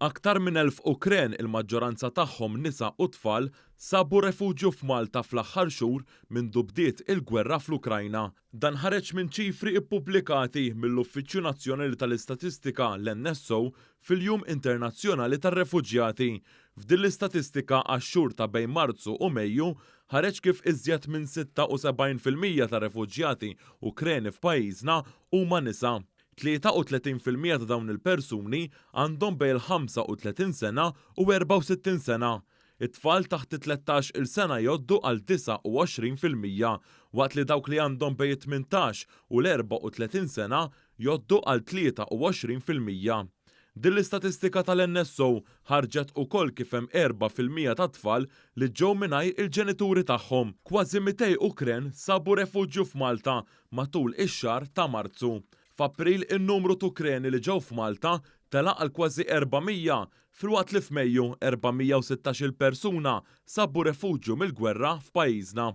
Aktar minn 1,000 Ukren, il-maġġoranza tagħhom nisa u tfal, sabu refuġju f'Malta fl-aħħar xhur mindu bdiet il-gwerra fl-Ukrajna. Dan ħareġ minn ċifri ppubblikati mill-Uffiċċju Nazzjonali tal-Istatistika, l-NSO, fil-Jum Internazzjonali tar-Refuġjati. F'din l-istatistika għax-xhur ta' bejn Marzu u Mejju ħareġ kif iżjed minn 76% tar-refuġjati Ukreni f'pajjiżna huma nisa. 33% ta' dawn il-persuni għandhom bejn il-35 sena u 64 sena. It-tfal taħt it-13 il sena jgħoddu għal 29%, waqt li dawk li għandhom bejn it-18 u l-34 sena jgħoddu għal 23%. Din l-istatistika tal-NSO ħarġet ukoll kif hemm 4% tat-tfal li ġew mingħajr il-ġenituri tagħhom. Kważi 200 Ukren sabu refuġju f'Malta matul ix-xahar ta' Marzu. F'April in-numru t'Ukreni li ġew f'Malta tela' għal kważi 400 filwaqt li f'Mejju 416-il persuna sabu refuġju mill-gwerra f'pajjiżna.